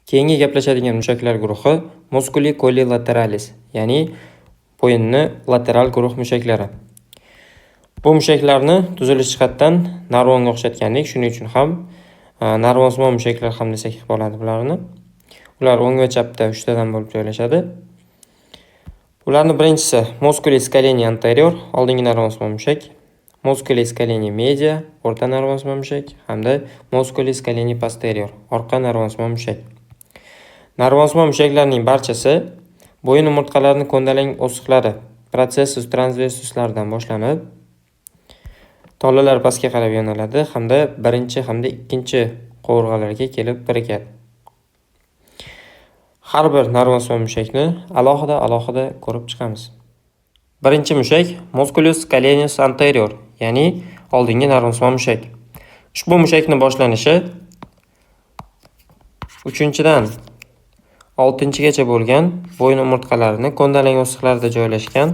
Keyingi gaplashadigan mushaklar guruhi musculi colli lateralis, ya'ni bo'yinni lateral guruh mushaklari. Bu mushaklarni tuzilish jihatdan narvonga o'xshatgandik, shuning uchun ham narvonsimon mushaklar ham desak bo'ladi bularni. Ular o'ng va chapda 3 tadan bo'lib joylashadi. Ularning birinchisi musculi scaleni anterior, oldingi narvonsimon mushak, musculi scaleni media, o'rta narvonsimon mushak hamda musculi scaleni posterior, orqa narvonsimon mushak. Narvonsimon mushaklarning barchasi bo'yin umurtqalarining ko'ndalang o'siqlari processus transversuslardan boshlanib, tolalar pastga qarab yo'naladi hamda birinchi hamda ikkinchi qovurg'alarga kelib birikadi. Har bir narvonsimon mushakni alohida-alohida ko'rib chiqamiz. Birinchi mushak musculus scalenus anterior, ya'ni oldingi narvonsimon mushak. Ushbu mushakning boshlanishi 3-dan 6-gacha bo'lgan bo'yin umurtqalarini ko'ndalang o'siqlarida joylashgan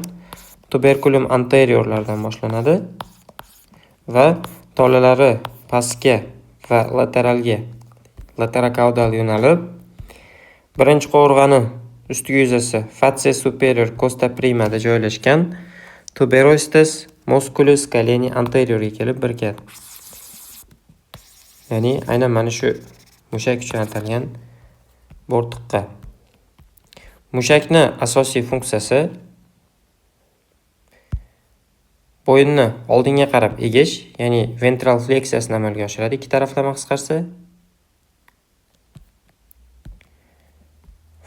tuberculum anteriorlardan boshlanadi va tolalari pastga va lateralga, laterokaudal yo'nalib, birinchi qovurg'ani ustki yuzasi facies superior costa primada joylashgan tuberositas musculus scaleni anteriorga kelib birikadi. Ya'ni aynan mana shu mushak uchun atalgan bo'rtiqqa. Mushakni asosiy funksiyasi bo'yinni oldinga qarab egish, ya'ni ventral fleksiyasini amalga oshiradi ikki taraflama qisqarsa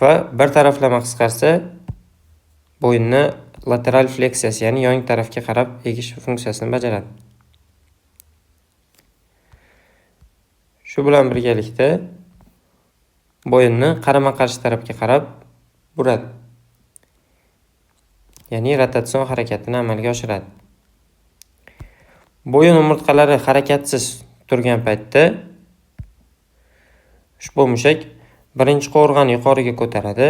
va bir taraflama qisqarsa bo'yinni lateral fleksiyasi, ya'ni yon tarafga qarab egish funksiyasini bajaradi. Shu bilan birgalikda bo'yinni qarama-qarshi tarafga qarab buradi. Ya'ni rotatsion harakatini amalga oshiradi. Bo'yin umurtqalari harakatsiz turgan paytda ushbu mushak birinchi qovurg'ani yuqoriga ko'taradi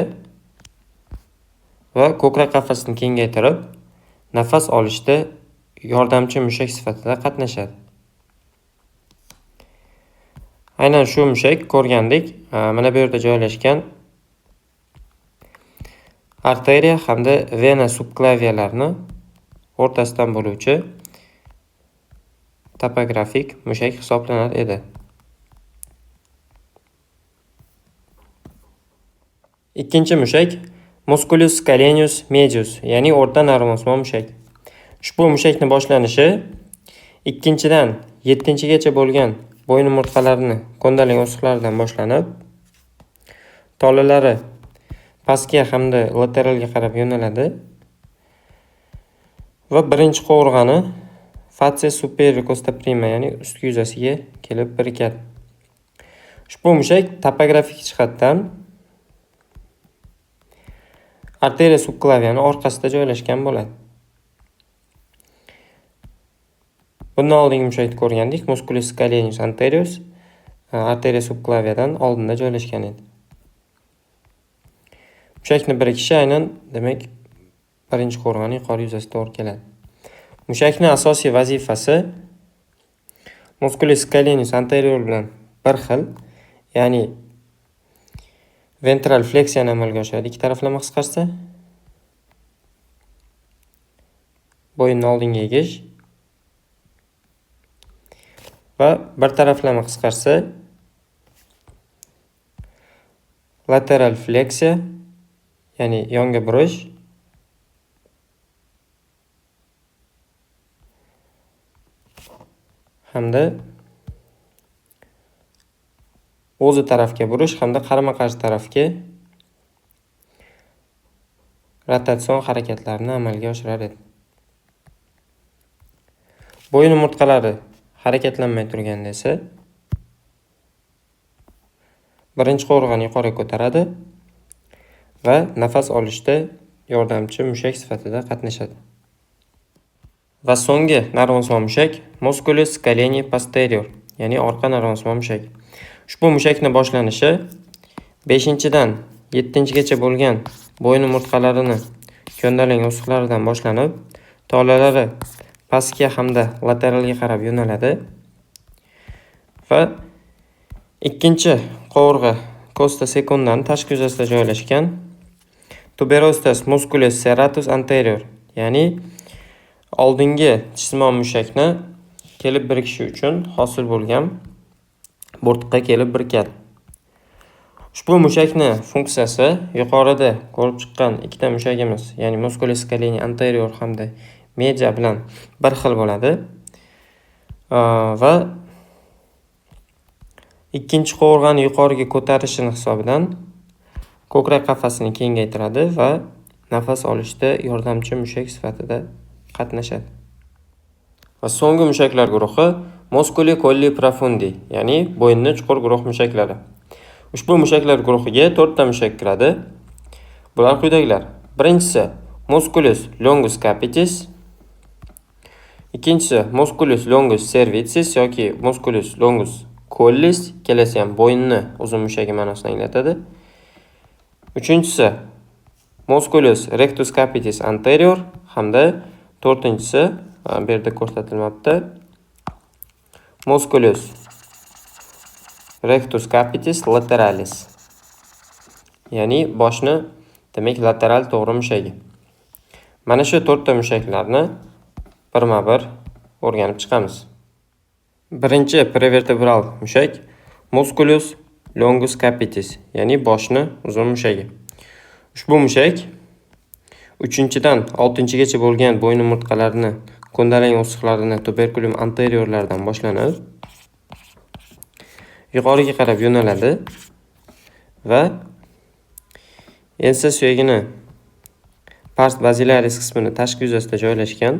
va ko'krak qafasini kengaytirib, nafas olishda yordamchi mushak sifatida qatnashadi. Aynan shu mushak ko'rgandik, mana bu yerda joylashgan arteriya hamda vena subklaviyalarni o'rtasidan bo'luvchi topografik mushak hisoblanar edi. Ikkinchi mushak musculus scalenus medius, ya'ni o'rta narvonsimon mushak. Ushbu mushakning boshlanishi 2-dan 7-gacha bo'lgan bo'yin umurtqalarini ko'ndalang o'siqlaridan boshlanib, tolalari pastga hamda lateralga qarab yo'naladi va birinchi qovurg'ani facies superior costa prima, ya'ni ustki yuzasiga kelib birikadi. Ushbu mushak topografik jihatdan arteriya subklaviyaning orqasida joylashgan bo'ladi. Bundan oldingi mushakni ko'rgandik, musculus scalenus anterius arteriya subklaviyadan oldinda joylashgan edi. Mushakni birikishi aynan, demak, birinchi qovurg'aning yuqori yuzasiga to'g'ri keladi. Mushakning asosiy vazifasi musculus scalenus anterior bilan bir xil, ya'ni ventral fleksiyani amalga oshiradi ikki taraflama qisqarsa, bo'yinni oldinga egish va bir taraflama qisqarsa lateral fleksiya, ya'ni yonga burish hamda o'zi tarafga burish hamda qarama-qarshi tarafga rotatsion harakatlarni amalga oshirar edi. Bo'yin umurtqalari harakatlanmay turganda esa birinchi qovurg'ani yuqoriga ko'taradi va nafas olishda yordamchi mushak sifatida qatnashadi. Va so'nggi narvonsimon mushak musculus scaleni posterior, ya'ni orqa narvonsimon mushak. Ushbu mushakning boshlanishi 5-dan 7-gacha bo'lgan bo'yin umurtqalarini ko'ndalang o'siqlaridan boshlanib, tolalari pastga hamda lateralga qarab yo'naladi va ikkinchi qovurg'a Costa secundani tashqi yuzasida joylashgan tuberositas musculus serratus anterior, ya'ni oldingi tishsimon mushakni kelib birikishi uchun hosil bo'lgan bo'rtqa kelib birikadi. Ushbu mushakni funksiyasi yuqorida ko'rib chiqqan ikkita mushagimiz, ya'ni musculus scaleni anterior hamda media bilan bir xil bo'ladi. Va ikkinchi qovurg'ani yuqoriga ko'tarishini hisobidan ko'krak qafasini kengaytiradi va nafas olishda yordamchi mushak sifatida qatnashadi. Va so'nggi mushaklar guruhi musculi colli profundi, ya'ni bo'yinni chuqur guruh mushaklari. Ushbu mushaklar guruhiga 4 ta mushak kiradi. Bular quyidagilar. Birinchisi musculus longus capitis, ikkinchisi musculus longus cervicis yoki musculus longus collis, ikkalasi ham bo'yinni uzun mushagi ma'nosini anglatadi. Uchinchisi musculus rectus capitis anterior hamda to'rtinchisi bu yerda ko'rsatilmabdi, musculus rectus capitis lateralis, ya'ni boshni demak lateral to'g'ri mushagi. Mana shu 4 ta mushaklarni birma-bir o'rganib chiqamiz. Birinchi prevertebral mushak musculus longus capitis, ya'ni boshni uzun mushagi. Ushbu mushak 3-dan 6-gacha bo'lgan bo'yin umurtqalarini ko'ndalang o'siqlarini tuberkulum anteriorlaridan boshlanib yuqoriga qarab yo'naladi va ensa suyagini pars bazilaris qismini tashqi yuzasida joylashgan.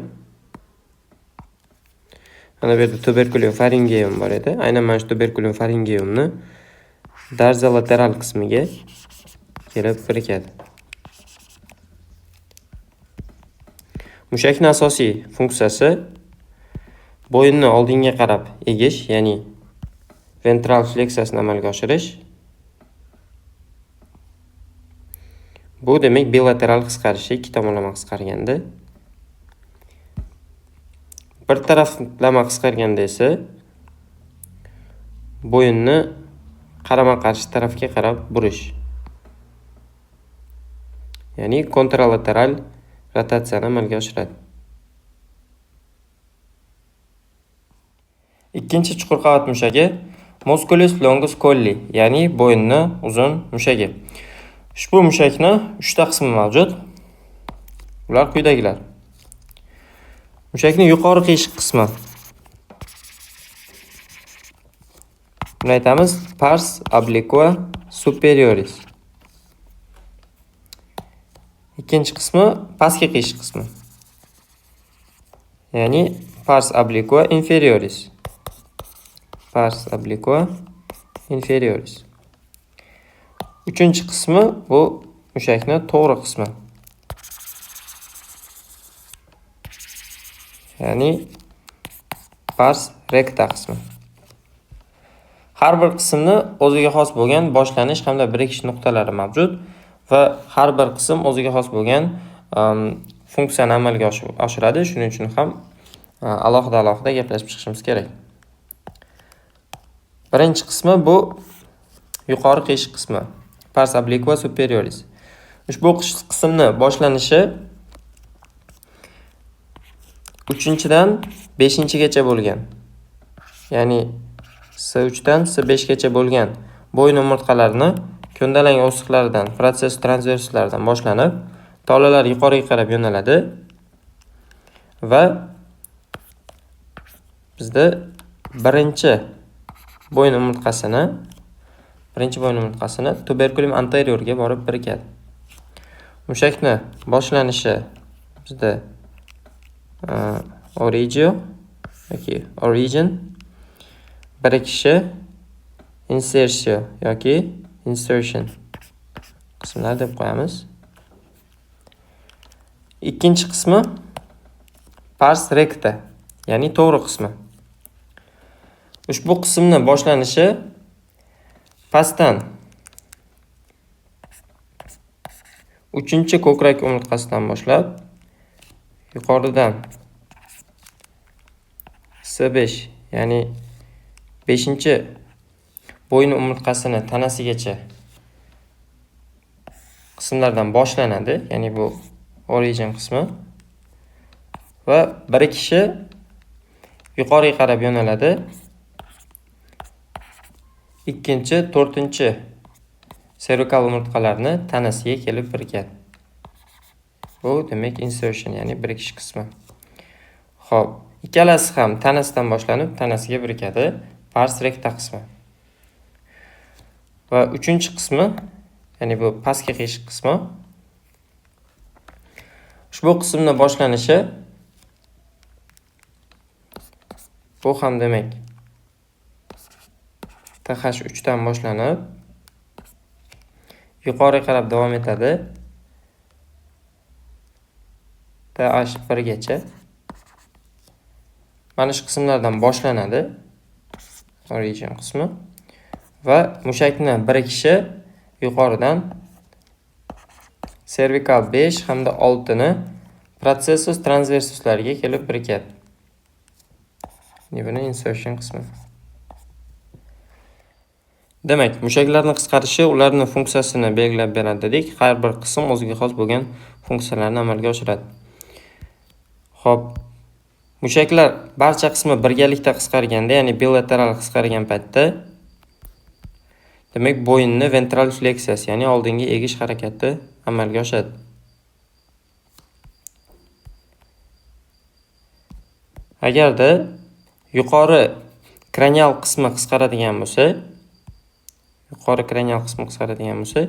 Mana bu yerda tuberkulum faringeum bor edi. Aynan mana shu tuberkulum faringeumni dorsolateral qismiga kelib birikadi. Mushakning asosiy funksiyasi bo'yinni oldinga qarab egish, ya'ni ventral fleksiyasini amalga oshirish. Bu demak bilateral qisqarishi, ikki tomonlama qisqarganda. Bir taraflama qisqarganda esa bo'yinni qarama-qarshi tarafga qarab burish, ya'ni kontralateral rotatsiyani amalga oshiradi. Ikkinchi chuqur qavat mushagi musculus longus colli, ya'ni bo'yinni uzun mushagi. Ushbu mushakni 3 ta qismi mavjud. Ular quyidagilar. Mushakning yuqori qiyshiq qismi. Buni aytamiz pars obliqua superioris. Ikkinchi qismi pastki qiyshiq qismi. Ya'ni pars obliqua inferioris. Pars obliqua inferioris. Uchinchi qismi bu mushakni to'g'ri qismi. Ya'ni pars recta qismi. Har bir qismni o'ziga xos bo'lgan boshlanish hamda birikish nuqtalari mavjud va har bir qism o'ziga xos bo'lgan funksiyani amalga oshiradi. Shuning uchun ham alohida-alohida gaplashib chiqishimiz kerak. Birinchi qismi bu yuqori qiyshiq qismi, pars obliqua superioris. Ushbu qismni boshlanishi 3-dan 5-gacha bo'lgan, ya'ni S3 dan S5 gacha bo'lgan bo'yin umurtqalarini ko'ndalang o'siqlaridan, protsess transverslaridan boshlanib, tolalar yuqoriga qarab yo'naladi va bizda birinchi bo'yin umurtqasini tuberkulum anteriorga borib birikadi. Mushakni boshlanishi bizda origio yoki origin, birikishi insersio yoki insertion qismlar deb qo'yamiz. Ikkinchi qismi pars recta, ya'ni to'g'ri qismi. Ushbu qismni boshlanishi pastdan 3-ko'krak umurtqasidan boshlab yuqoridan S5, ya'ni 5 bo'yin umurtqasini tanasigacha qismlardan boshlanadi, ya'ni bu origin qismi va birikishi yuqoriga qarab yo'naladi. Ikkinchi, to'rtinchi servikal umurtqalarni tanasiga kelib birikadi. Bu demak insertion, ya'ni birikish qismi. Xo'p, ikkalasi ham tanasidan boshlanib tanasiga birikadi, pars recta qismi. Va uchinchi qismi, ya'ni bu pastki qiyshiq qismi. Ushbu qismning boshlanishi bu ham demak TH3 dan boshlanib yuqoriga qarab davom etadi TH1 gacha. Mana shu qismlardan boshlanadi origin qismi va mushakni birikishi yuqoridan servikal 5 hamda 6 ni processus transversuslarga kelib birikadi. Buni insertion qismi. Demak, mushaklarning qisqarishi ularning funksiyasini belgilab beradi dedik. Har bir qism o'ziga xos bo'lgan funksiyalarni amalga oshiradi. Xo'p, mushaklar barcha qismi birgalikda qisqarganda, ya'ni bilateral qisqargan paytda, demak, bo'yinni ventral fleksiyasi, ya'ni oldinga egish harakati amalga oshadi. Agarda yuqori kranial qismi qisqaradigan bo'lsa, yuqori kranial qismi qisqaradigan bo'lsa,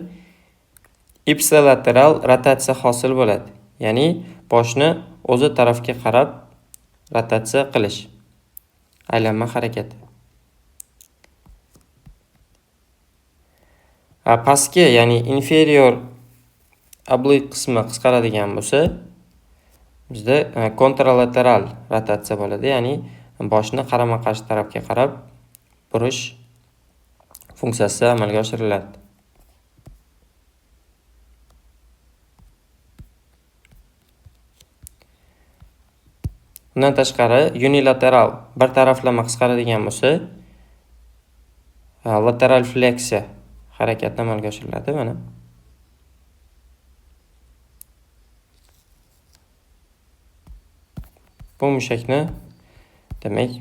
ipsilateral rotatsiya hosil bo'ladi. Ya'ni boshni o'zi tarafga qarab rotatsiya qilish, aylanma harakati. Pastki, ya'ni inferior oblique qismi qisqaradigan bo'lsa, bizda kontralateral rotatsiya bo'ladi, ya'ni boshni qarama-qarshi tarafga qarab burish funksiyasi amalga oshiriladi. Undan tashqari unilateral bir taraflama qisqaradigan bo'lsa, lateral fleksiya harakati amalga oshiriladi mana. Bu mushakni demak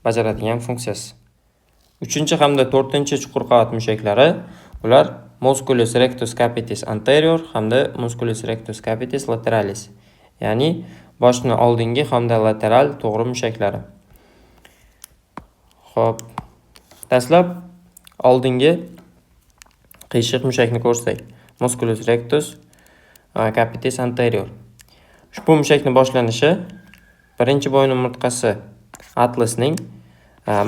bajaradigan funksiyasi. Uchinchi hamda to'rtinchi chuqur qavat mushaklari, ular musculus rectus capitis anterior hamda musculus rectus capitis lateralis, ya'ni boshni oldingi hamda lateral to'g'ri mushaklari. Xo'p, dastlab oldingi qiyshiq mushakni ko'rsak, musculus rectus capitis anterior. Ushbu mushakni boshlanishi birinchi bo'yin umurtqasi atlasning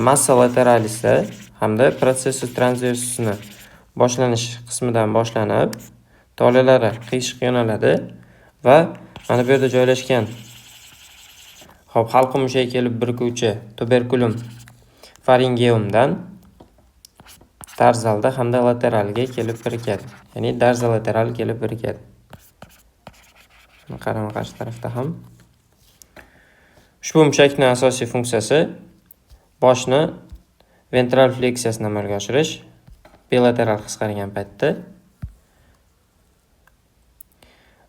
massa lateralisi hamda processus transversusini boshlanish qismidan boshlanib, tolalari qiyshiq yo'naladi va mana bu yerda joylashgan hop halqa mushagi kelib birikuvchi tuberkulum faringeumdan tarzalda hamda lateralga kelib birikadi. Ya'ni darza lateral kelib birikadi. Qarama-qarshi tarafda ham. Ushbu mushakning asosiy funksiyasi boshni ventral fleksiyasini amalga oshirish, bilateral qisqargan paytda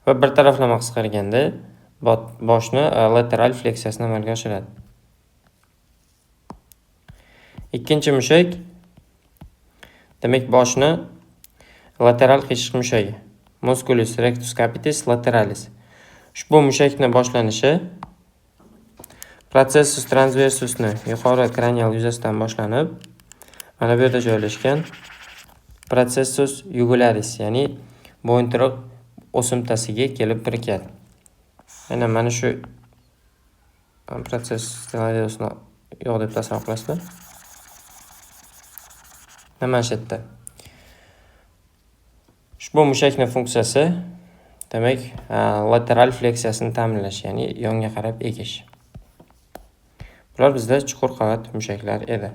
va bir taraflama qisqarganda boshni lateral fleksiyasini amalga oshiradi. Ikkinchi mushak demak boshni lateral qiyshiq mushagi, musculus rectus capitis lateralis. Ushbu mushakning boshlanishi processus transversusni yuqori kranial yuzasidan boshlanib, mana bu yerda joylashgan processus jugularis, ya'ni bo'yinturuq o'simtasiga kelib birikadi. Aynan mana shu processus transversusni yo'q deb tasavvur qilasizlar. Mana shu yerda. Ushbu mushakning funksiyasi demak lateral fleksiyasini ta'minlash, ya'ni yonga qarab egish. Bular bizda chuqur qavat mushaklar edi.